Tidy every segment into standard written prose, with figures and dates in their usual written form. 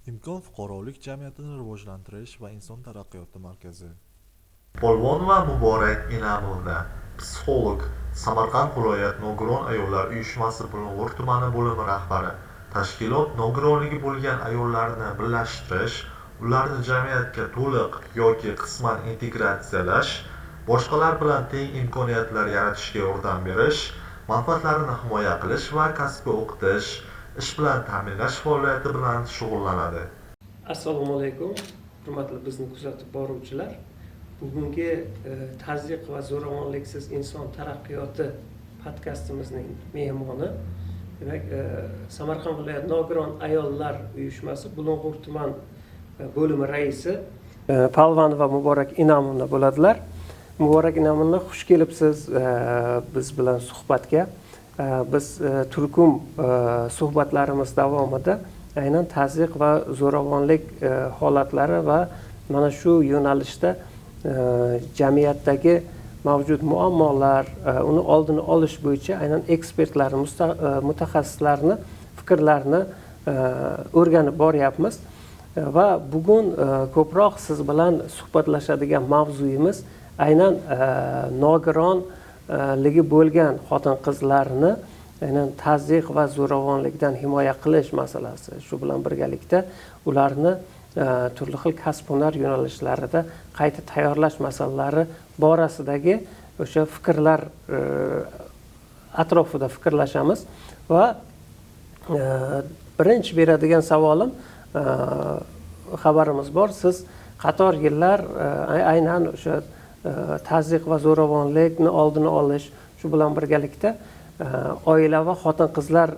Imkon fuqarolik jamiyatini rivojlantirish va inson taraqqiyoti markazi. Polvonova Muborak Inamovna, psixolog, Samarqand viloyat nogiron ayollar uyushmasi Bulung'ur tumani bo'limi rahbari. Tashkilot nogironligi bo'lgan ayollarni birlashtirish, ularni jamiyatga to'liq yoki qisman integratsiyalash, boshqalar bilan teng imkoniyatlar yaratishga yordam berish, manfaatlarini himoya qilish va kasbga o'qitish, ish bilan ta'minlash faoliyati bilan shug'ullanadi. Assalomu alaykum, hurmatli bizni kuzatib boruvchilar. Bugungi tazyiq va zo'ravonliksiz inson taraqqiyoti podkastimizning mehmoni, demak, Samarqand viloyat nogiron ayollar uyushmasi Bulung'ur tuman bo'limi raisi Palvanova Muborak Inamovna bo'ladilar. Muborak Inamovna, xush kelibsiz biz bilan suhbatga. Biz turkum suhbatlarimiz davomida aynan tazyiq va zo'ravonlik holatlari va mana shu yo'nalishda jamiyatdagi mavjud muammolar, uni oldini olish bo'yicha aynan ekspertlarni, mutaxassislarni fikrlarini o'rganib boryapmiz. Va bugun ko'proq siz bilan suhbatlashadigan mavzuyimiz aynan nogironligi bo'lgan xotin-qizlarni aynan tazyiq va zo'ravonlikdan himoya qilish masalasi, shu bilan birgalikda ularni turli xil kasb-hunar yo'nalishlarida qayta tayyorlash masalalari borasidagi o'sha fikrlar atrofida fikrlashamiz. Va birinchi beradigan savolim, xabarimiz bor, siz qator yillar aynan o'sha tazyiq va zo'ravonlikni oldini olish, shu bilan birgalikda oila va xotin-qizlar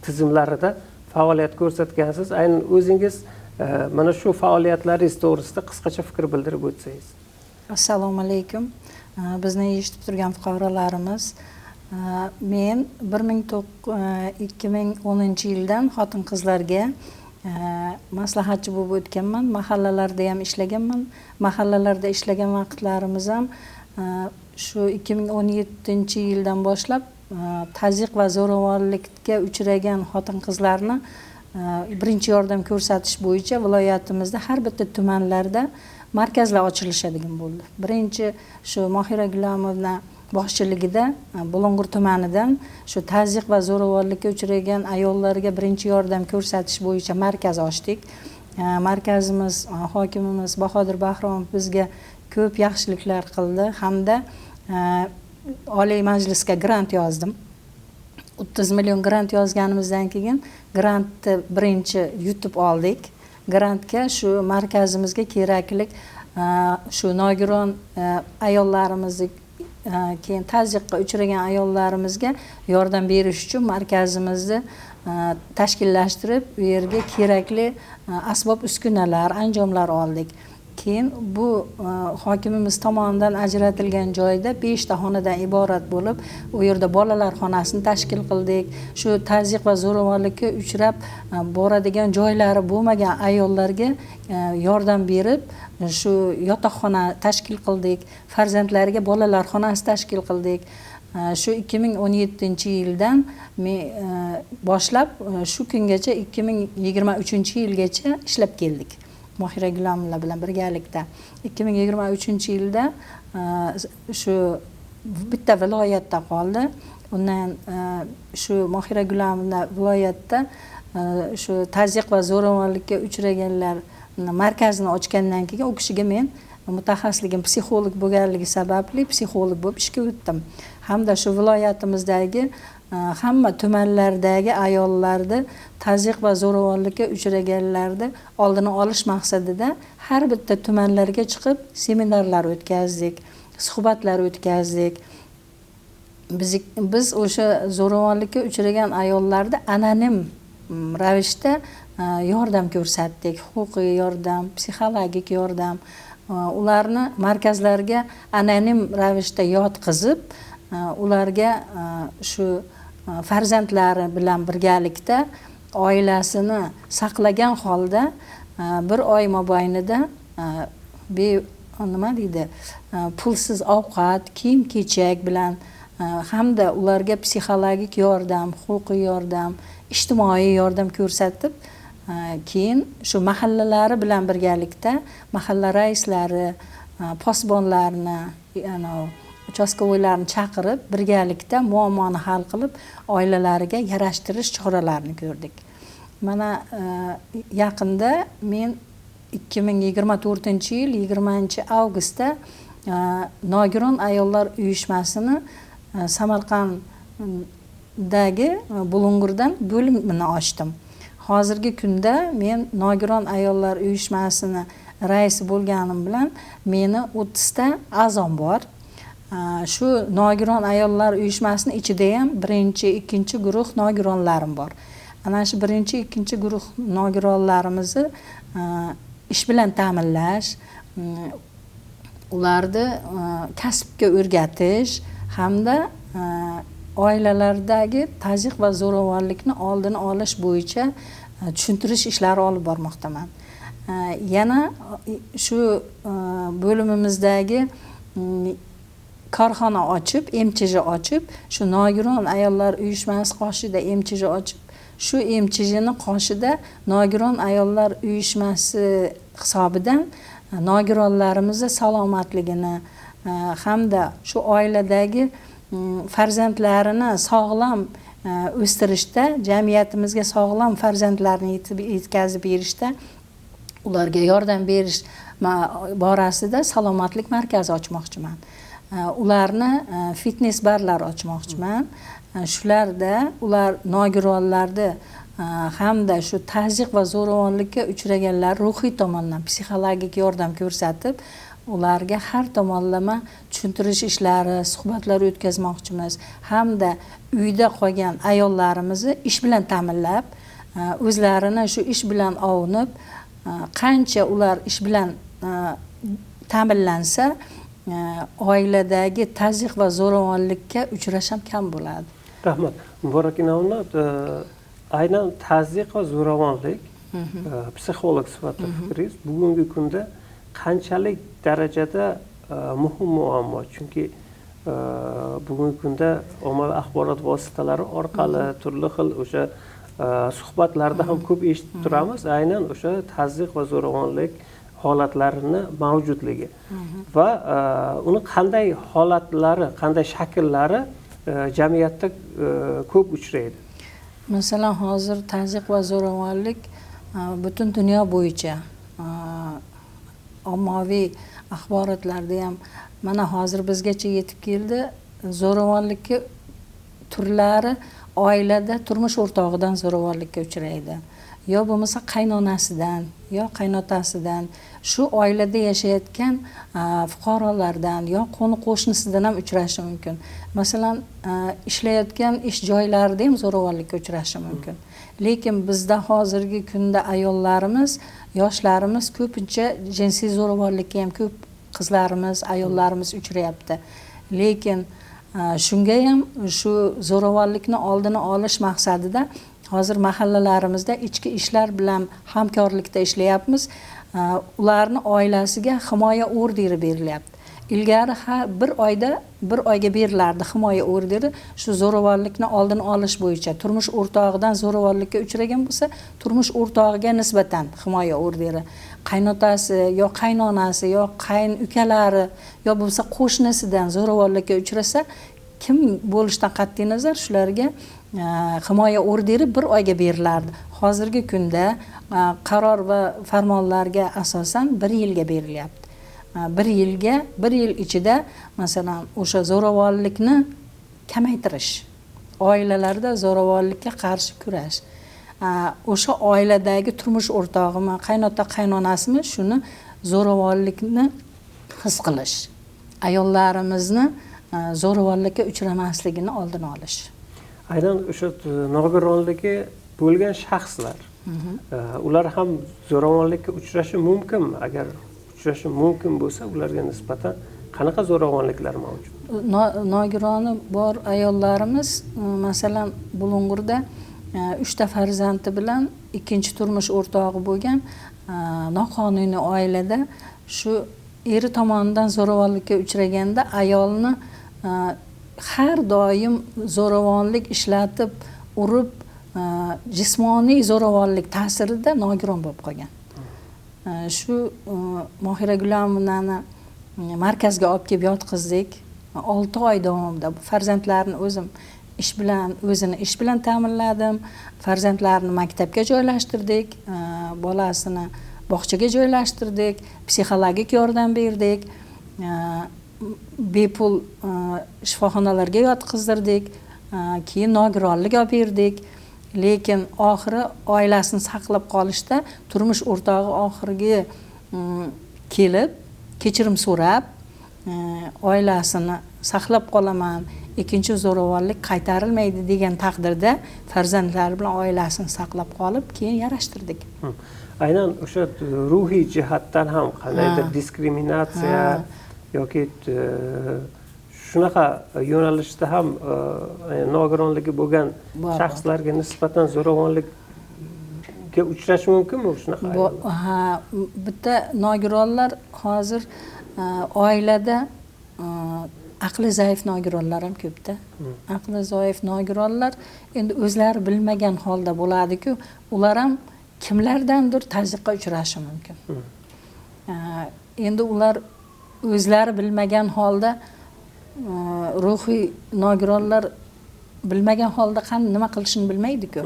tizimlarida faoliyat ko'rsatgansiz. Aynan o'zingiz mana shu faoliyatlaringiz to'g'risida qisqacha fikr bildirib o'tsangiz. Assalomu alaykum. Bizni eshitib turgan fuqarolarimiz, men 2010-yildan xotin-qizlarga maslahatchi bo'lib o'tganman. Mahallalarda ham ishlaganman. Mahallalarda ishlagan vaqtlarimiz ham shu 2017-yildan boshlab tazyiq va zo'ravonlikka uchragan xotin-qizlarni birinchi yordam ko'rsatish bo'yicha viloyatimizda har bitta tumanlarda markazlar ochilishadigan bo'ldi. Birinchi shu Mohira Gulamovna boshchiligida Bulung'ur tumanidan shu tazyiq va zo'ravonlikka uchragan ayollarga birinchi yordam ko'rsatish bo'yicha markaz ochdik. Markazimiz, hokimimiz Bahodir Bahromov bizga ko'p yaxshiliklar qildi hamda Oliy Majlisga grant yozdim. 30 million grant yozganimizdan keyin grantni birinchi yutib oldik. Grantga shu markazimizga kerakli shu nogiron ayollarimizni, keyin tazyiqqa uchragan ayollarimizga yordam berish uchun markazimizni tashkillashtirib, u yerga kerakli asbob uskunalar, anjomlar oldik. Keyin bu hokimimiz tomonidan ajratilgan joyda 5 ta xonadan iborat bo'lib, u yerda bolalar xonasini tashkil qildik. Shu tazyiq va zo'ravonlikka uchrab boradigan joylari bo'lmagan ayollarga yordam berib, shu yotoqxona tashkil qildik. Farzandlariga bolalar xonasi tashkil qildik. Shu 2017-yildan boshlab shu kungacha 2023-yilgacha ishlab keldik. Mohira Gulamovna bilan birgalikda 2023-yilda shu bitta viloyatda qoldi. Undan shu Mohira Gulamovna viloyatda shu tazyiq va zo'ravonlikka uchraganlar markazini ochgandan keyin u kishiga men mutaxassisligim psixolog bo'lganligi sababli psixolog bo'lib ishga o'tdim. Hamda shu viloyatimizdagi hamma tumanlardagi ayollarni tazyiq va zo'ravonlikka uchraganlarni oldini olish maqsadida har bitta tumanlarga chiqib seminarlar o'tkazdik, suhbatlar o'tkazdik. Biz o'sha zo'ravonlikka uchragan ayollarni anonim ravishda yordam ko'rsatdik, huquqiy yordam, psixologik yordam. Ularni markazlarga anonim ravishda yotqizib, ularga shu farzandlari bilan birgalikda oilasini saqlagan holda bir oy mobaynida nima deydi, pulsiz ovqat, kiyim-kechak bilan hamda ularga psixologik yordam, huquqiy yordam, ijtimoiy yordam ko'rsatib, Keyin shu mahallalari bilan birgalikda mahalla raislari, posbonlarni, uchastkovoylarni chaqirib, birgalikda muammoni hal qilib, oilalariga yarashtirish choralarini ko'rdik. Mana yaqinda men 2024-yil 20-avgustda nogiron ayollar uyushmasini Samarqanddagi Bulung'urdan bo'limini ochdim. Hozirgi kunda men nogiron ayollar uyushmasini raisi bo'lganim bilan meni 30 ta a'zom bor. Shu nogiron ayollar uyushmasini ichida ham birinchi, ikkinchi guruh nogironlarim bor. Ana shu birinchi, ikkinchi guruh nogironlarimizni ish bilan ta'minlash, ularni kasbga o'rgatish hamda oilalardagi tazyiq va zo'ravonlikni oldini olish bo'yicha tushuntirish ishlari olib bormoqdaman. Yana shu bo'limimizdagi korxona ochib, MChJ ochib, shu nogiron ayollar uyushmasi qoshida MChJ ochib, shu MChJni qoshida nogiron ayollar uyushmasi hisobidan nogironlarimizni salomatligini hamda shu oiladagi farzandlarini sog'lom o'stirishda, jamiyatimizga sog'lom farzandlarni yetkazib berishda ularga yordam berish borasida salomatlik markazi ochmoqchiman. Ularni fitness barlar ochmoqchiman. Shularda ular nogironlarni hamda shu tazyiq va zo'ravonlikka uchraganlar ruhiy tomondan psixologik yordam ko'rsatib, ularga har tomonlama tushuntirish ishlari, suhbatlar o'tkazmoqchimiz hamda uyda qolgan ayollarimizni ish bilan ta'minlab, o'zlarini shu ish bilan ovunib, qancha ular ish bilan ta'minlansa, oiladagi tazyiq va zo'ravonlikka uchrash ham kam bo'ladi. Rahmat. Muborak Inovna, aynan tazyiq va zo'ravonlik psixolog sifatida fikringiz bugungi kunda qanchalik darajada muhim muammo? Chunki bugungi kunda ommaviy axborot vositalari orqali turli xil o'sha suhbatlarda ham ko'p eshitib turamiz, aynan o'sha tazyiq va zo'ravonlik holatlarini mavjudligi va uni qanday holatlari, qanday shakllari jamiyatda ko'p uchraydi. Masalan, hozir tazyiq va zo'ravonlik butun dunyo bo'yicha ommaviy axborotlarda ham mana hozir bizgacha yetib keldi. Zo'ravonlikka turlari oilada turmush o'rtog'idan zo'ravonlikka uchraydi, yo bo'lmasa qaynonasidan, yo qaynotasidan, shu oilada yashayotgan fuqarolardan, yo qo'ni qo'shnisidan ham uchrashi mumkin. Masalan, ishlayotgan ish joylarida ham zo'ravonlikka uchrashi mumkin. Lekin bizda hozirgi kunda ayollarimiz, yoshlarimiz ko'pincha jinsiy zo'ravonlikka ham ko'p qizlarimiz, ayollarimiz uchrayapti. Lekin shunga ham shu zo'ravonlikni oldini olish maqsadida hozir mahallalarimizda ichki ishlar bilan hamkorlikda ishlayapmiz. Ularni oilasiga himoya orderi berilyapti. Ilgari har bir oyda bir oyga berilardi himoya orderi, shu zo'ravonlikni oldini olish bo'yicha. Turmush o'rtog'idan zo'ravonlikka uchragan bo'lsa, turmush o'rtog'iga nisbatan himoya orderi, qaynotasi yo qaynonasi yo qayn ukalari yo bo'lmasa qo'shnisidan zo'ravonlikka uchrasa, kim bo'lishidan qat'iy nazar shularga himoya orderi bir oyga berilardi. Hozirgi kunda qaror va farmonlarga asosan 1 yilga berilyapti. 1 yilga, 1 yil ichida masalan o'sha zo'ravonlikni kamaytirish, oilalarda zo'ravonlikka qarshi kurash, o'sha oiladagi turmush o'rtog'imi, qaynota qaynonasimi shuni zo'ravonlikni his qilish, ayollarimizni zo'ravonlikka uchramasligini oldini olish. Aynan o'sha nogironligi bo'lgan shaxslar, ular ham zo'ravonlikka uchrashi mumkinmi? Agar uchrashi mumkin bo'lsa, ularga nisbatan qanaqa zo'ravonliklar mavjud? Nogironi bor ayollarimiz, masalan, Bulung'urda 3 ta farzandi bilan ikkinchi turmush o'rtog'i bo'lgan noqonuniy oilada shu eri tomonidan zo'ravonlikka uchraganda ayolni har doim zo'ravonlik ishlatib, urib, jismoniy zo'ravonlik ta'sirida nogiron bo'lib qolgan. Shu Mohira Gulamovnani markazga olib kelib yotqizdik. 6 oy davomida farzandlarini o'zim ish bilan, o'zini ish bilan ta'minladim. Farzandlarini maktabga joylashtirdik, bolasini bog'chaga joylashtirdik, psixologik yordam berdik, bepul shifoxonalarga yotqizdirdik, keyin nogironlik olib berdik. Lekin oxiri oilasini saqlab qolishda turmush o'rtog'i oxirgi kelib kechirim so'rab, oilasini saqlab qolaman, ikkinchi zo'ravonlik qaytarilmaydi degan taqdirda farzandlari bilan oilasini saqlab qolib, keyin yarashtirdik. Aynan o'sha ruhiy jihatdan ham qandaydir diskriminatsiya yoki shunaqa yo'nalishda ham nogironligi bo'lgan shaxslarga nisbatan zo'ravonlikka uchrash mumkinmi shunaqa? Ha, bitta nogironlar hozir oilada aqli zaif nogironlar ham ko'pda. Aqli zaif nogironlar endi o'zlari bilmagan holda bo'ladi-ku, ular ham kimlardandir tazyiqqa uchrashi mumkin. Endi ular o'zlari bilmagan holda, ruhiy nogironlar bilmagan holda nima qilishini bilmaydi-ku.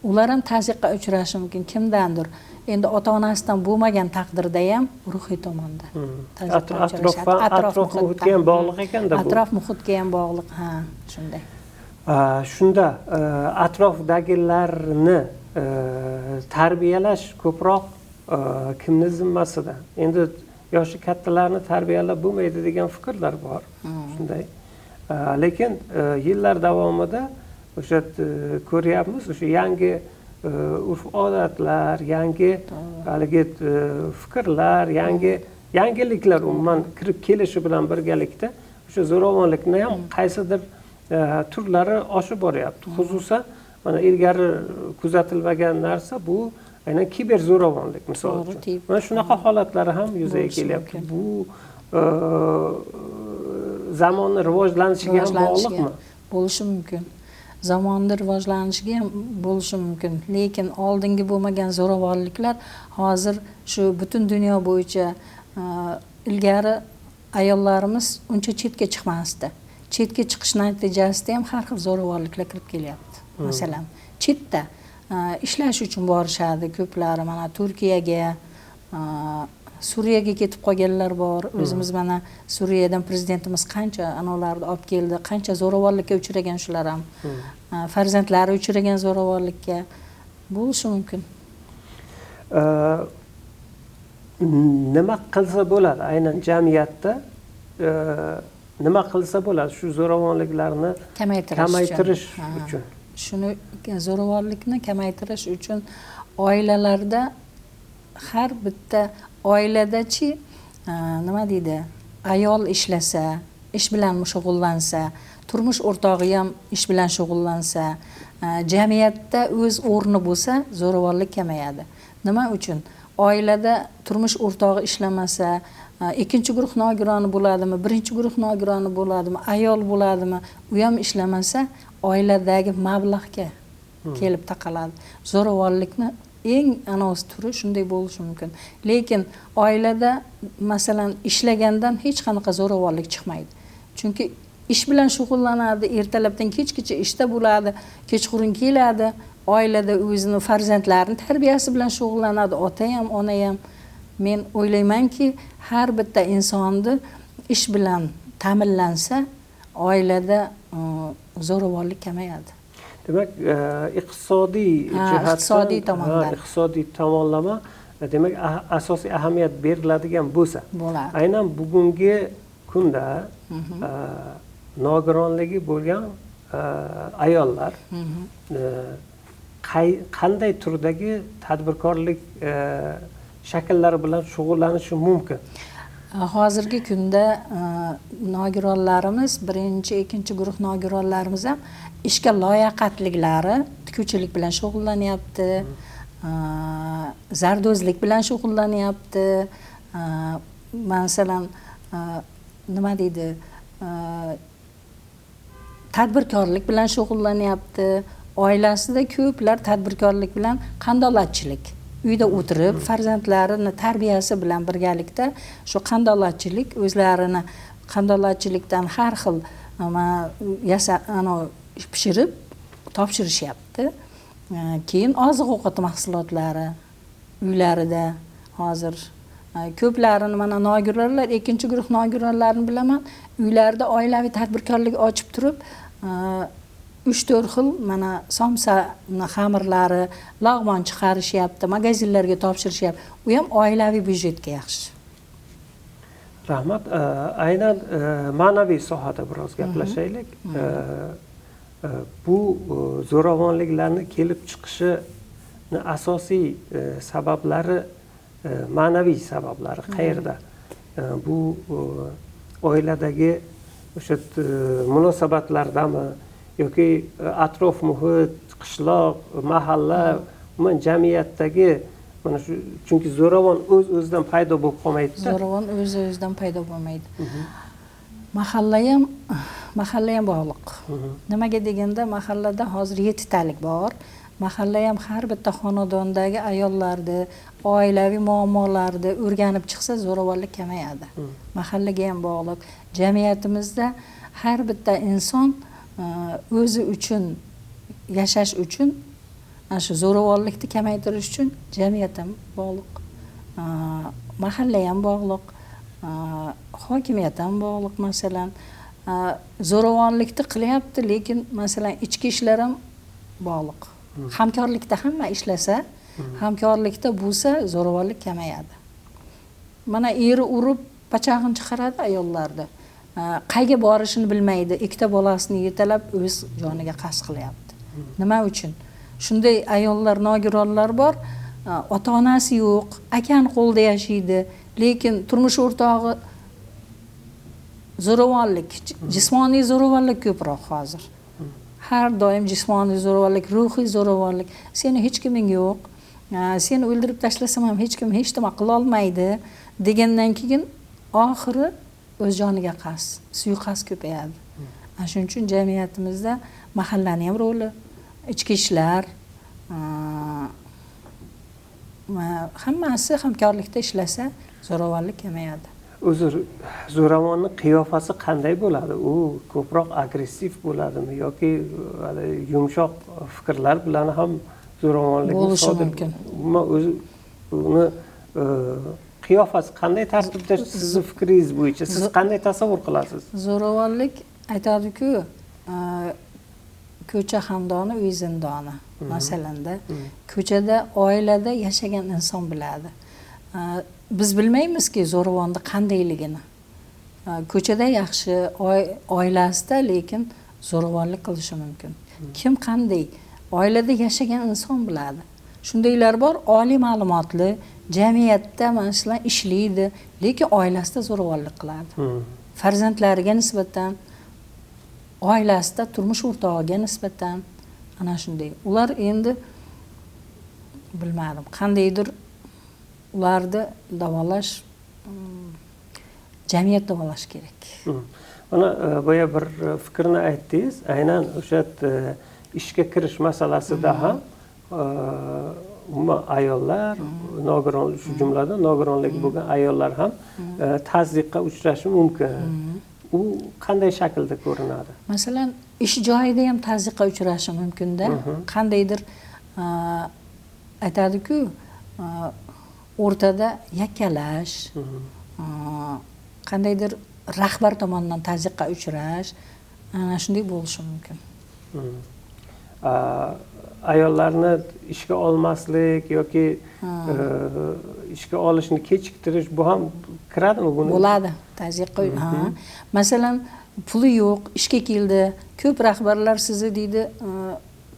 Ular ham tazyiqqa uchrashi mumkin kimdandir. Endi ota-onasidan bo'lmagan taqdirda ham ruhiy tomonda atrof muhitga ham bog'liq ekanda bu. Atrof muhitga ham bog'liq, ha, shunday. Shunda atrofdagilarni tarbiyalash ko'proq kimni zimmasida? Endi yoshi kattalarni tarbiyalab bo'lmaydi degan fikrlar bor. Shunday. Lekin yillar davomida o'sha ko'ryapmiz, o'sha yangi urf-odatlar, yangi haligi fikrlar, yangi yangiliklar umuman kirib kelishi bilan birgalikda o'sha zo'ravonlikni ham qaysidir turlari oshib boryapti. Xususan mana ilgari kuzatilmagan narsa bu aynan kiber zo'ravonlik misol uchun. Mana shunaqa holatlari ham yuzaga kelyapti. Bu zamonni rivojlanishiga ham bog'liqmi? Bo'lishi mumkin. Zamonni rivojlanishiga ham bo'lishi mumkin. Lekin oldingi bo'lmagan zo'ravonliklar hozir shu butun dunyo bo'yicha ilgari ayollarimiz uncha chetga chiqmasdi. Chetga chiqish natijasida ham har xil zo'ravonliklar kirib kelyapti. Masalan, chetda ishlash uchun borishadi ko'plari, mana Turkiyaga, Suriyaga ketib qolganlar bor. O'zimiz mana Suriyadan prezidentimiz qancha analarni olib keldi, qancha zo'ravonlikka uchragan shular ham. Farzandlari uchragan zo'ravonlikka bo'lishi mumkin. Nima qilsa bo'ladi aynan jamiyatda? Nima qilsa bo'ladi shu zo'ravonliklarni kamaytirish uchun? Shuni zo'ravonlikni kamaytirish uchun oilalarda, har bitta oiladachi nima deydi, ayol ishlasa, ish bilan shug'ullansa, turmush o'rtog'i ham ish bilan shug'ullansa, jamiyatda o'z o'rni bo'lsa, zo'ravonlik kamayadi. Nima uchun? Oilada turmush o'rtog'i ishlamasa, ikkinchi guruh nogironi bo'ladimi, birinchi guruh nogironi bo'ladimi, ayol bo'ladimi, u ham ishlamasa, oiladagi mablag'ga kelib taqaladi. Zo'ravonlikni eng anos turi shunday bo'lishi mumkin. Lekin oilada masalan ishlagandan hech qanaqa zo'ravonlik chiqmaydi. Chunki ish bilan shug'ullanadi, ertalabdan kechgacha ishda bo'ladi, kechqurun keladi, oilada o'zini farzandlarini tarbiyasi bilan shug'ullanadi, ota ham, ona ham. Men o'ylaymanki, har bitta insonni ish bilan ta'minlansa, oilada zo'ravonlik kamayadi. Demak, iqtisodiy jihatdan, iqtisodiy tomondan, iqtisodiy tomonlama demak asosiy ahamiyat beriladigan bo'lsa, aynan bugungi kunda nogironligi bo'lgan ayollar qanday turdagi tadbirkorlik shakllari bilan shug'ullanishi mumkin? Hozirgi kunda nogironlarimiz, birinchi, ikkinchi guruh nogironlarimiz ham ishga loyaqatliklari tikuvchilik bilan shug'ullanyapti, zardo'zlik bilan shug'ullanyapti. Masalan, nima deydi, tadbirkorlik bilan shug'ullanyapti. Oilasida ko'plar tadbirkorlik bilan qandolatchilik, uyda o'tirib farzandlarini tarbiyasi bilan birgalikda shu qandolatchilik, o'zlarini qandolatchilikdan har xil pishirib topshirishyapti. Keyin oziq-ovqat mahsulotlari uylarida hozir ko'plarini mana nogironlar, ikkinchi guruh nogironlarni bilaman, uylarida oilaviy tadbirkorlik ochib turib 3-4 xil mana somsa xamirlari, lag'mon chiqarishyapti, magazinlarga topshirishyapti. U ham oilaviy byudjetga yaxshi. Rahmat. Aynan ma'naviy sohada biroz gaplashaylik. Bu zo'ravonliklarni kelib chiqishini asosiy sabablari, ma'naviy sabablari qayerda? Bu oiladagi o'sha munosabatlardami yoki atrof muhit, qishloq, mahalla, umuman jamiyatdagi mana shu, chunki zo'ravon o'z-o'zidan paydo bo'lib qolmaydi. Zo'ravon o'z-o'zidan paydo bo'lmaydi. Mahalla ham bog'liq. Nimaga deganda, mahallada hozir 7 talik bor. Mahalla ham har bitta xonadondagi ayollarni, oilaviy muammolarni o'rganib chiqsa, zo'ravonlik kamayadi. Mahallaga ham bog'liq. Jamiyatimizda har bitta inson o'zi uchun yashash uchun, ana shu zo'ravonlikni kamaytirish uchun jamiyat ham bog'liq, mahalla ham bog'liq, hokimiyat ham bog'liq. Masalan, zo'ravonlikni qilyapti, lekin masalan ichki ishlar ham bog'liq. Hamkorlikda hamma ishlasa, hamkorlikda bo'lsa zo'ravonlik kamayadi. Mana eri urib pachag'ini chiqaradi ayollarni. Qayga borishini bilmaydi, ikkita bolasini yetalab o'z joniga qasd qilyapti. Nima uchun? Shunday ayollar, nogironlar bor, ota-onasi yo'q, akani qo'lida yashaydi, lekin turmush o'rtog'i zo'ravonlik, jismoniy zo'ravonlik ko'proq hozir. Har doim jismoniy zo'ravonlik, ruhiy zo'ravonlik. Seni hech kiming yo'q, seni o'ldirib tashlasam ham hech kim hech nima qila olmaydi degandan keyin oxiri o'z joniga qasd, suiqasd ko'payadi. Shuning uchun jamiyatimizda mahallaning ham roli, ichki ishlar, hammasi hamkorlikda ishlasa zo'ravonlik kamayadi. O'zi zo'ravonni qiyofasi qanday bo'ladi? U ko'proq agressiv bo'ladimi yoki yumshoq fikrlar bilan ham zo'ravonlik bo'lishi mumkin? Umuman o'zi uni qiyofasi qanday tartibda, sizni fikringiz bo'yicha siz qanday tasavvur qilasiz? Zo'ravonlik aytadi-ku, ko'cha xandoni, uy zindoni. Masalanda, ko'chada, oilada yashagan inson biladi. Biz bilmaymizki zo'ravonni qandayligini. Ko'chada yaxshi, oilasida lekin zo'ravonlik qilishi mumkin. Kim qanday oilada yashagan inson biladi. Shundaylar bor, oliy ma'lumotli, jamiyatda masalan ishlaydi, lekin oilasida zo'ravonlik qiladi. Farzandlariga nisbatan, oilasida turmush o'rtog'iga nisbatan ana shunday. Ular endi bilmadim, qandaydir ularni davolash, jamiyat davolash kerak. Mana boya bir fikrni aytdingiz, aynan o'sha ishga kirish masalasida ham umuman ayollar, nogiron, shu jumladan nogironligi bo'lgan ayollar ham tazyiqqa uchrashi mumkin. U qanday shaklda ko'rinadi? Masalan, ish joyida ham tazyiqqa uchrashi mumkinda. Qandaydir aytadi-ku, o'rtada yakkalash, qandaydir rahbar tomonidan tazyiqqa uchrash, ana shunday bo'lishi mumkin. Ayollarni ishga olmaslik yoki ishga olishni kechiktirish, bu ham kiradimi buni? Bo'ladi, tazyiqqa. Masalan, puli yo'q, ishga keldi. Ko'p rahbarlar sizni deydi,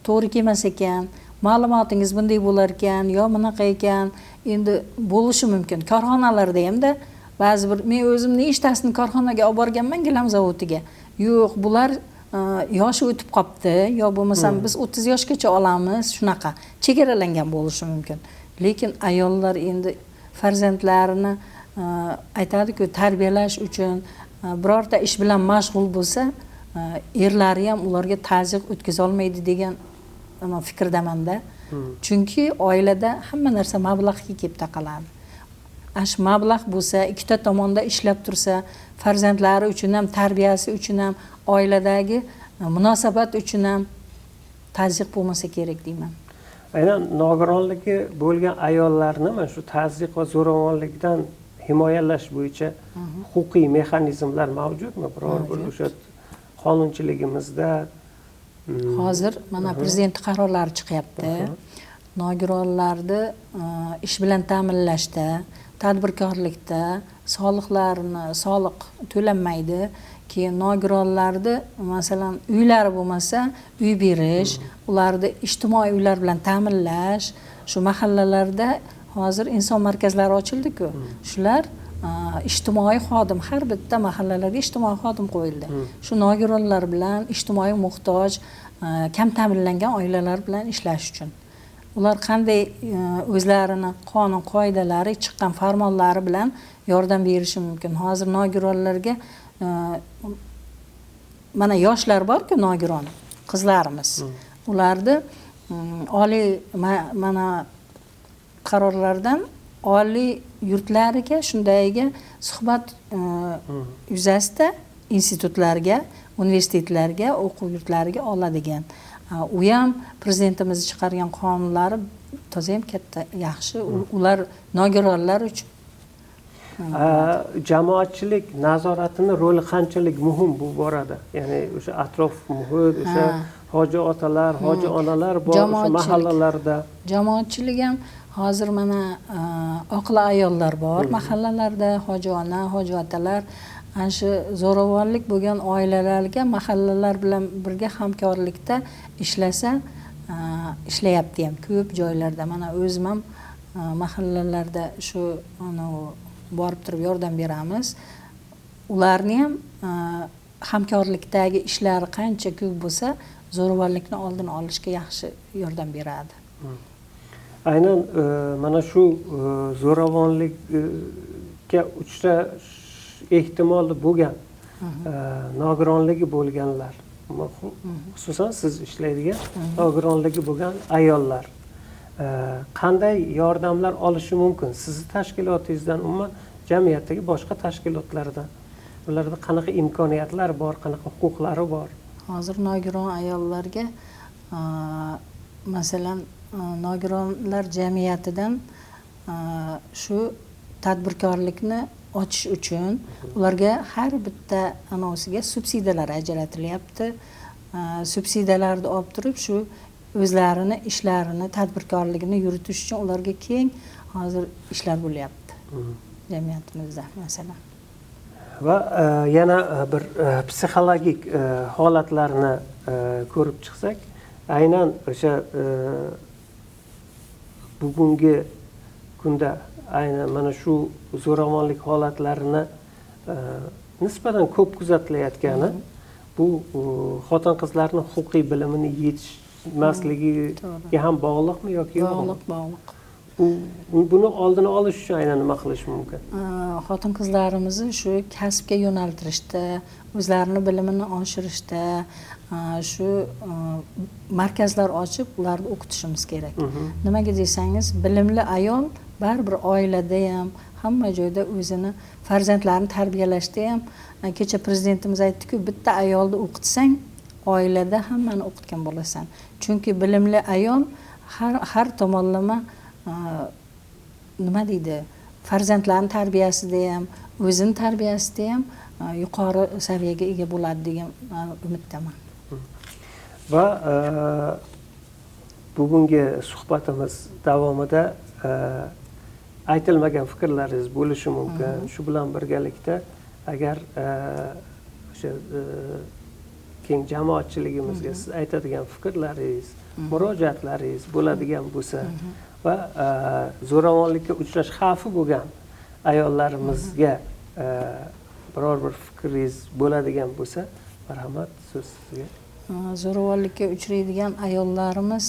to'g'ri kelmas ekan, ma'lumotingiz bunday bo'lar ekan, yo bunaqa ekan, endi bo'lishi mumkin. Korxonalarda hamda ba'zi bir, men o'zim nechtasini korxonaga olib borganman, gilam zavodiga. Yo'q, bular yoshi o'tib qopti, yo bo'lmasam biz 30 yoshgacha olamiz, shunaqa chegaralangan bo'lishi mumkin. Lekin ayollar endi farzandlarini aytadi-ku, tarbiyalash uchun birorta ish bilan mashg'ul bo'lsa, erlari ham ularga tazyiq o'tkaza olmaydi degan fikrdamanda. Chunki oilada hamma narsa mablag'ga kelib taqaladi. Ash mablag' bo'lsa, ikkita tomonda ishlab tursa, farzandlari uchun ham, tarbiyasi uchun ham, oiladagi munosabat uchun ham tazyiq bo'lmasa kerak deyman. Aynan nogironligi bo'lgan ayollarni mana shu tazyiq va zo'ravonlikdan himoyalash bo'yicha huquqiy mexanizmlar mavjudmi? Biror bir o'sha qonunchiligimizda hozir mana prezident qarorlari chiqyapti. Nogironlarni ish bilan ta'minlashda, tadbirkorlikda soliqlarni soliq to'lanmaydi. Keyin nogironlarni masalan uylari bo'lmasa uy berish, ularni ijtimoiy uylar bilan ta'minlash, shu mahallalarda hozir inson markazlari ochildi-ku. Shular ijtimoiy xodim, har bitta mahallalarga ijtimoiy xodim qo'yildi. Shu nogironlar bilan, ijtimoiy muhtoj, kam ta'minlangan oilalar bilan ishlash uchun. Ular qanday o'zlarini qonun qoidalari, chiqqan farmonlari bilan yordam berishi mumkin. Hozir nogironlarga mana yoshlar bor-ku, nogiron qizlarimiz. Ularni oliy mana qarorlardan oliy yurtlariga shundayga suhbat yuzasida institutlarga, universitetlarga, o'quv yurtlariga oladigan. U ham prezidentimiz chiqargan qonunlari toza ham katta yaxshi. Ular nogironlar uchun. Jamoatchilik nazoratini roli qanchalik muhim bu borada? Ya'ni o'sha atrof muhit, o'sha hoji otalar, hoji onalar bor o'sha mahallalarda. Jamoatchilik ham hozir mana oqli ayollar bor mahallalarda, hoji ona, hoji otalar ana shu zo'ravonlik bo'lgan oilalarga mahallalar bilan birga hamkorlikda ishlasa, ishlayapti ham ko'p joylarda. Mana o'zim ham mahallalarda shu borib turib yordam beramiz. Ularni ham hamkorlikdagi ishlari qancha ko'p bo'lsa, zo'ravonlikni oldini olishga yaxshi yordam beradi. Aynan mana shu zo'ravonlikka uchrash ehtimoli bo'lgan nogironligi bo'lganlar, xususan siz ishlaydigan nogironligi bo'lgan ayollar qanday yordamlar olishi mumkin? Sizni tashkilotingizdan, umuman jamiyatdagi boshqa tashkilotlardan ularda qanaqa imkoniyatlar bor, qanaqa huquqlari bor? Hozir nogiron ayollarga masalan nogironlar jamiyatidan shu tadbirkorlikni ochish uchun ularga har bitta anosiga subsidiyalar ajratilyapti. Subsidiyalarni olib turib shu o'zlarini ishlarini, tadbirkorligini yuritish uchun ularga keng hozir ishlar bo'lyapti jamiyatimizda masalan. Va yana bir psixologik holatlarni ko'rib chiqsak, aynan o'sha bugungi kunda aynan mana shu zo'ravonlik holatlarini nisbatan ko'p kuzatilayotgani bu xotin-qizlarning huquqiy bilimini yetishmasligiga ham bog'liqmi yoki yo'qmi? Bog'liq, bog'liq. Buni oldini olish uchun aynan nima qilish mumkin? Xotin-qizlarimizni shu kasbga yo'naltirishda, o'zlarini bilimini oshirishda, shu markazlar ochib ularni o'qitishimiz kerak. Nimaga desangiz, bilimli ayol baribir oilada ham, hamma joyda o'zini farzandlarini tarbiyalashda ham, kecha prezidentimiz aytdi-ku, bitta ayolni o'qitsang, oilada hammani o'qitgan bo'lasan. Chunki bilimli ayol har tomonlama nima deydi, farzandlarning tarbiyasida ham, o'zini tarbiyasida ham yuqori saviyaga ega bo'ladi degan umiddaman. Va bugungi suhbatimiz davomida aytilmagan fikrlaringiz bo'lishi mumkin. Shu bilan birgalikda agar o'sha keng jamoatchiligimizga siz aytadigan fikrlaringiz, murojaatlaringiz bo'ladigan bo'lsa va zo'ravonlikka uchrash xavfi bo'lgan ayollarimizga biror bir fikringiz bo'ladigan bo'lsa, marhamat, so'z sizga. Zo'ravonlikka uchraydigan ayollarimiz,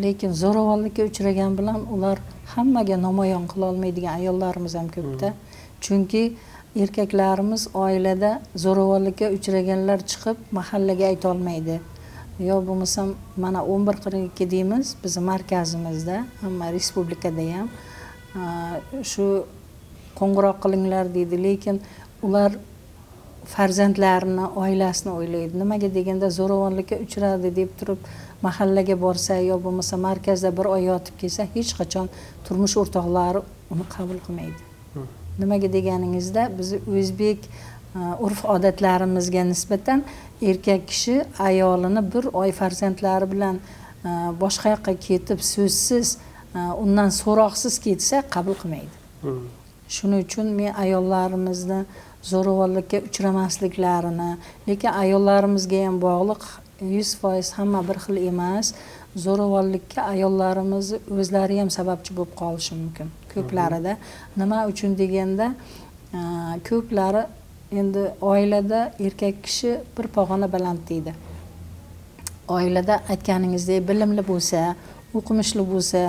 lekin zo'ravonlikka uchragan bilan ular hammaga namoyon qila olmaydigan ayollarimiz ham ko'pda. Chunki erkaklarimiz oilada zo'ravonlikka uchraganlar chiqib mahallaga ayta olmaydi Yo bo'lmasam mana 1142 deymiz bizni markazimizda, hamma respublikada ham shu qo'ng'iroq qilinglar deydi, lekin ular farzandlarini, oilasini o'ylaydi. Nimaga deganda zo'ravonlikka uchradi deb turib mahallaga borsa yo bo'lmasa markazda bir oy yotib kelsa, hech qachon turmush o'rtoqlari uni qabul qilmaydi. Nimaga deganingizda biz o'zbek urf odatlarimizga nisbatan erkak kishi ayolini bir oy farzandlari bilan boshqa yoqqa ketib so'zsiz, undan so'roqsiz ketsa qabul qilmaydi. Shuning uchun men ayollarimizni zo'ravonlikka uchramasliklarini, lekin ayollarimizga ham bog'liq, 100% hamma bir xil emas. Zo'ravonlikka ayollarimiz o'zlari ham sababchi bo'lib qolishi mumkin ko'plarida. Nima uchun deganda ko'plari endi oilada erkak kishi bir pog'ona baland deydi. Oilada aytganingizdek bilimli bo'lsa, o'qimishli bo'lsa,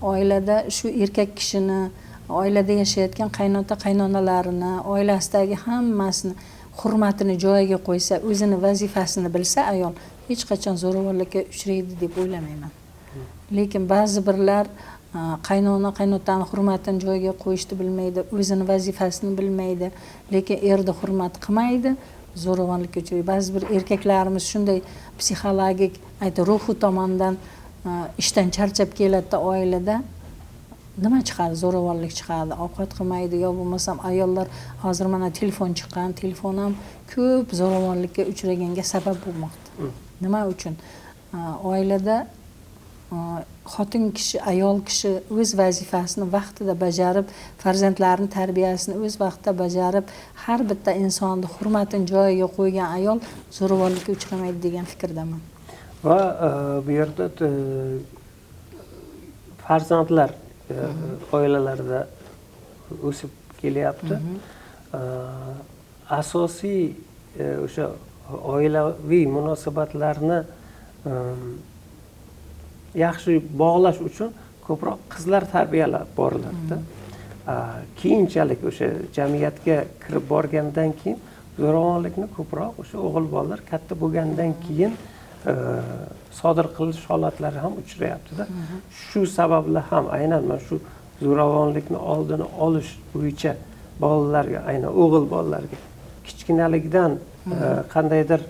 oilada shu erkak kishini, oilada yashayotgan qaynota qaynonalarini, oilasidagi hammasini hurmatini joyiga qo'ysa, o'zini vazifasini bilsa ayol hech qachon zo'ravonlikka uchraydi deb o'ylamayman. Lekin ba'zi birlar qaynona qaynotani hurmatini joyiga qo'yishni bilmaydi, o'zini vazifasini bilmaydi, lekin erni hurmat qilmaydi, zo'ravonlikka uchraydi. Ba'zi bir erkaklarimiz shunday psixologik, ayta ruhiy tomondan ishdan charchab keladida oilada nima chiqadi? Zo'ravonlik chiqadi, ovqat qilmaydi, yo bo'lmasam ayollar hozir mana telefon chiqqan, telefon ham ko'p zo'ravonlikka uchraganga sabab bo'lmoqda. Nima uchun? Oilada xotin kishi, ayol kishi o'z vazifasini vaqtida bajarib, farzandlarini tarbiyasini o'z vaqtida bajarib, har bitta insonni hurmatini joyiga qo'ygan ayol zo'ravonlikka uchramaydi degan fikrdaman. Va bu yerda farzandlar oilalarda o'sib kelyapti. Asosiy o'sha oilaviy munosabatlarni yaxshi bog'lash uchun ko'proq qizlar tarbiyalab boriladi. Keyinchalik o'sha jamiyatga kirib borgandan keyin zo'ravonlikni ko'proq o'sha o'g'il bolalar katta bo'lgandan keyin sodir qilish holatlari ham uchrayapti-da. Shu sababli ham aynan mana shu zo'ravonlikni oldini olish bo'yicha bolalarga, aynan o'g'il bolalarga kichkinalikdan qandaydir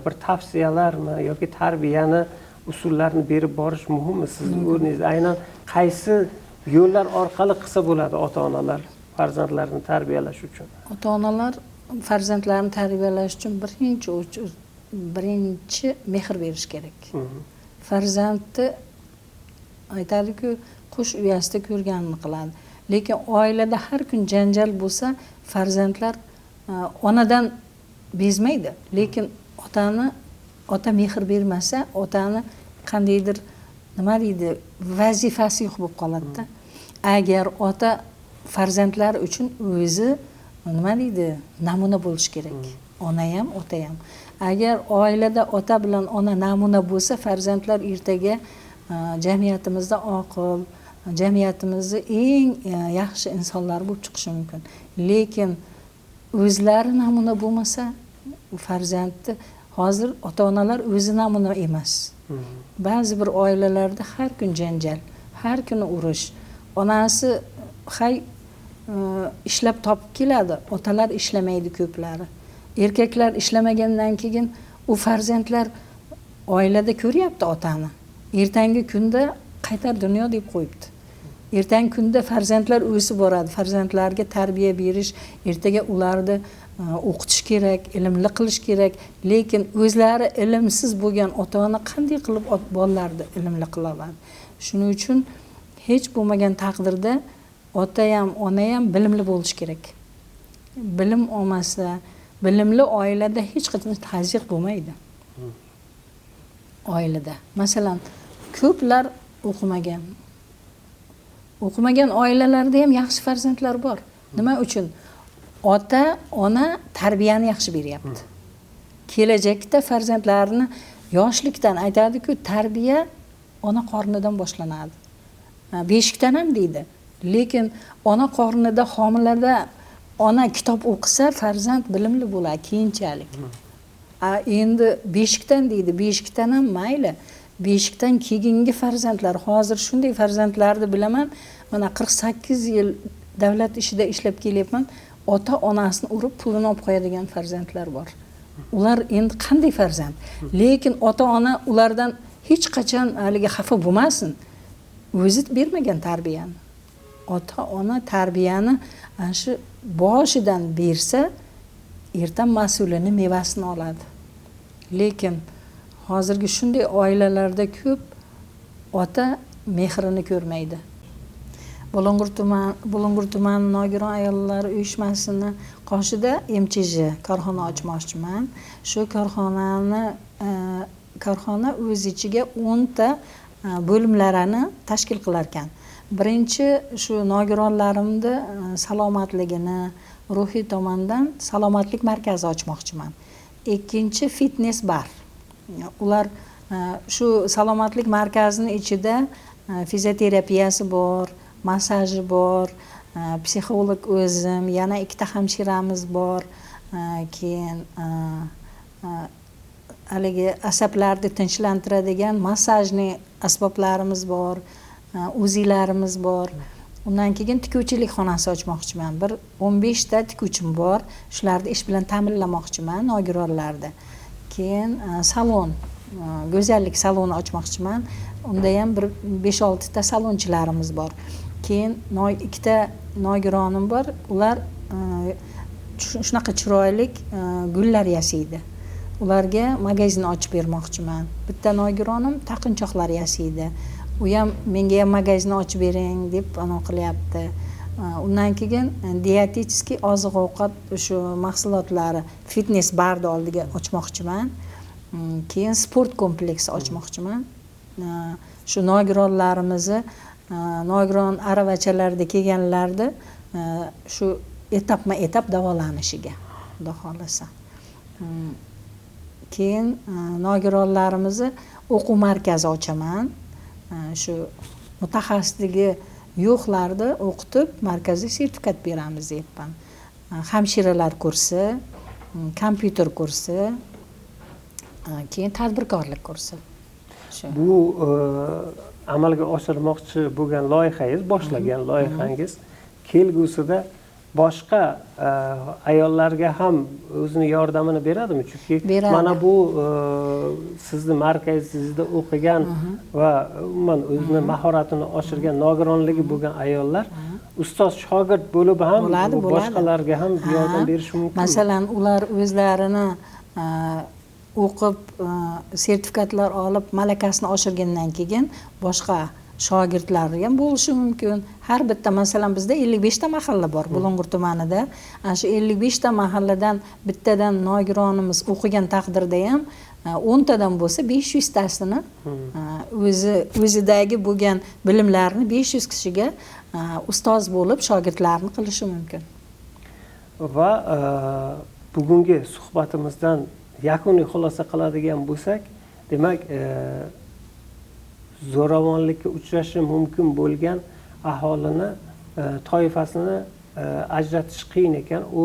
bir tavsiyalarmi yoki tarbiyani usullarini berib borish muhimmi sizning o'rningizda? Aynan qaysi yo'llar orqali qilsa bo'ladi ota-onalar farzandlarini tarbiyalash uchun? Ota-onalar farzandlarini tarbiyalash uchun birinchi mehr berish kerak. Farzandni aytadi-ku, qush uyasida ko'rganini qiladi. Lekin oilada har kun janjal bo'lsa, farzandlar onadan bezmaydi. Lekin ota mehr bermasa, otani qandaydir nima deydi, vazifasi yo'q bo'lib qoladi-da. Agar ota farzandlar uchun o'zi nima deydi, namuna bo'lish kerak. Ona ham, ota ham. Agar oilada ota bilan ona namuna bo'lsa, farzandlar ertaga jamiyatimizda oqil, jamiyatimizda eng yaxshi insonlar bo'lib chiqishi mumkin. Lekin o'zlari namuna bo'lmasa, farzandni hozir ota-onalar o'zi namuna emas. Ba'zi bir oilalarda har kun janjal, har kuni urush. Onasi hay ishlab topib keladi, otalar ishlamaydi ko'plari. Erkaklar ishlamagandan keyin u farzandlar oilada ko'ryapti otani. Ertangi kunda qaytar dunyo deb qo'yibdi. Ertangi kunda farzandlar o'sib boradi. Farzandlarga tarbiya berish, ertaga ularni o'qitish kerak, ilmli qilish kerak. Lekin o'zlari ilmsiz bo'lgan ota-ona qanday qilib bolalarni ilmli qila oladi? Shuning uchun hech bo'lmagan taqdirda ota ham, ona ham bilimli bo'lish kerak. Bilim olmasa, bilimli oilada hech qachon tazyiq bo'lmaydi. Oilada. Masalan, ko'plar o'qimagan. O'qimagan oilalarda ham yaxshi farzandlar bor. Nima uchun? Ota, ona tarbiyani yaxshi beryapti. Kelajakda farzandlarini yoshlikdan aytadi-ku, tarbiya ona qornidan boshlanadi. Beshikdan ham deydi. Lekin ona qornida, homilada ona kitob o'qisa, farzand bilimli bo'ladi keyinchalik. Endi beshikdan deydi, beshikdan ham mayli, beshikdan keyingi farzandlar, hozir shunday farzandlarni bilaman, mana 48 yil davlat ishida ishlab kelyapman, ota onasini urib pulini olib qo'yadigan farzandlar bor. Ular endi qanday farzand? Lekin ota ona ulardan hech qachon haligi xafa bo'lmasin, o'zi bermagan tarbiyani. Ota ona tarbiyani ana shu boshidan bersa, erta mas'ulini mevasini oladi. Lekin hozirgi shunday oilalarda ko'p ota mehrini ko'rmaydi. Bulung'ur tumani nogiron ayollar uyushmasini qoshida MChJ korxona ochmoqchiman. Shu korxonani korxona o'z ichiga 10 ta bo'limlarini tashkil qilar ekan. Birinchi shu nogironlarimni salomatligini ruhiy tomondan salomatlik markazi ochmoqchiman. Ikkinchi fitness bar. Ular shu salomatlik markazining ichida fizioterapiyasi bor, massaji bor, psixolog o'zim, yana 2 ta hamshiramiz bor, keyin haligi asablarni tinchlantiradigan massajli asboblarimiz bor, uzilarimiz bor. Undan keyin tikuvchilik xonasi ochmoqchiman. Bir 15 ta tikuvchim bor, shularni ish bilan ta'minlamoqchiman nogironlarni. Keyin salon, go'zallik saloni ochmoqchiman. Unda ham bir 5-6 ta salonchilarimiz bor. Keyin 2 ta nogironim bor, ular shunaqa chiroyli gullar yasaydi. Ularga magazin ochib bermoqchiman. Bitta nogironim taqinchoqlar yasaydi. U ham menga ham magazin ochib bering deb ana qilyapti. Undan keyin dietetический oziq-ovqat shu mahsulotlari fitness barni oldiga ochmoqchiman. Keyin sport kompleksi ochmoqchiman. Shu nogironlarimizni, nogiron aravachalarda kelganlarni shu etapma-etap davolanishiga, Xudo xohlasa. Keyin nogironlarimizni o'quv markazi ochaman. Shu mutaxassisligi yo'qlarni o'qitib, markazga sertifikat beramiz deyapman. Hamshiralar kursi, kompyuter kursi, keyin tadbirkorlik kursi. Bu amalga oshirmoqchi bo'lgan loyihangiz, boshlagan loyihangiz kelgusida boshqa ayollarga ham o'zini yordamini beradimi? Chunki mana bu sizni markazingizda o'qigan va umuman o'zini mahoratini oshirgan nogironligi bo'lgan ayollar ustoz shogird bo'lib ham boshqalarga ham yordam berishi mumkin. Masalan, ular o'zlarini o'qib sertifikatlar olib malakasini oshirgandan keyin boshqa shogirdlari ham bo'lishi mumkin. Har bitta, masalan, bizda 55 ta mahalla bor Bulung'ur tumanida. Ana shu 55 ta mahalladan bittadan nogironimiz o'qigan taqdirda ham 10 tadan bo'lsa 500 tasini o'zidagi bo'lgan bilimlarni 500 kishiga ustoz bo'lib shogirdlarni qilishi mumkin. Va bugungi suhbatimizdan yakuniy xulosa qiladigan bo'lsak, demak, zo'ravonlikka uchrashi mumkin bo'lgan aholini toifasini ajratish qiyin ekan. U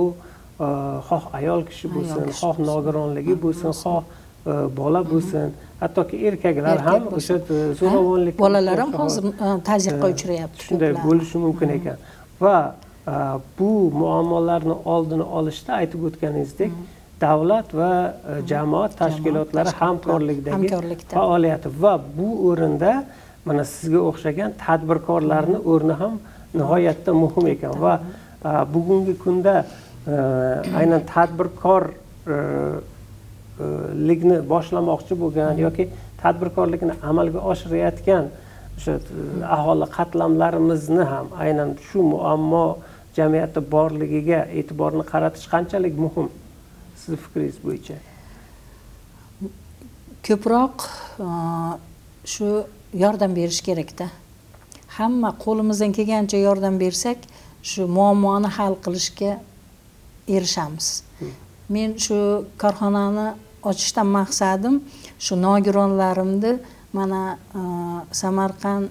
xoh ayol kishi bo'lsin, xoh nogironligi bo'lsin, xoh bola bo'lsin, hattoki erkaklar ham o'sha zo'ravonlikka, bolalar ham hozir tazyiqqa uchrayapti. Shunday bo'lishi mumkin ekan. Va bu muammolarni oldini olishda aytib o'tganingizdek, davlat va jamoat tashkilotlari hamkorlikdagi faoliyati va bu o'rinda mana sizga o'xshagan tadbirkorlarning o'rni ham nihoyatda muhim ekan. Va bugungi kunda aynan tadbirkorlikni boshlamoqchi bo'lgan yoki tadbirkorlikni amalga oshirayotgan o'sha aholi qatlamlarimizni ham aynan shu muammo jamiyatda borligiga e'tiborni qaratish qanchalik muhim siz fikringiz bo'yicha? Ko'proq shu yordam berish kerakda. Hamma qo'limizdan kelgancha yordam bersak, shu muammoni hal qilishga erishamiz. Men shu korxonani ochishdan maqsadim shu nogironlarimni mana Samarqand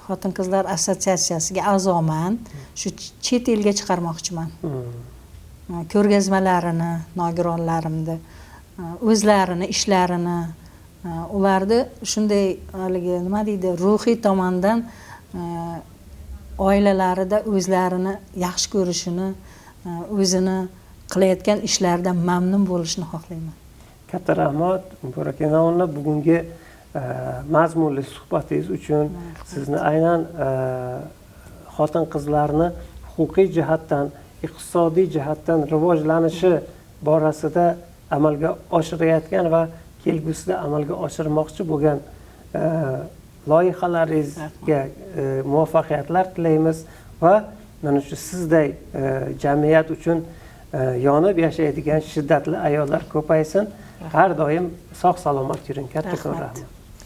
xotin-qizlar assotsiatsiyasiga a'zoman, shu chet elga chiqarmoqchiman. ko'rgazmalarini, nogironlarimni o'zlarini ishlarini, ularni shunday haligi nima deydi, ruhiy tomondan oilalarida o'zlarini yaxshi ko'rishini, o'zini qilayotgan ishlaridan mamnun bo'lishini xohlayman. Katta rahmat Muborak Inomovna, bugungi mazmunli suhbatingiz uchun. Sizni aynan xotin-qizlarni huquqiy jihatdan, iqtisodiy jihatdan rivojlanishi borasida amalga oshirayotgan va kelgusida amalga oshirmoqchi bo'lgan loyihalaringizga muvaffaqiyatlar tilaymiz va mana shu sizday jamiyat uchun yonib yashaydigan shiddatli ayollar ko'paysin. Har doim sog' salomat yuring. Kattakon rahmat.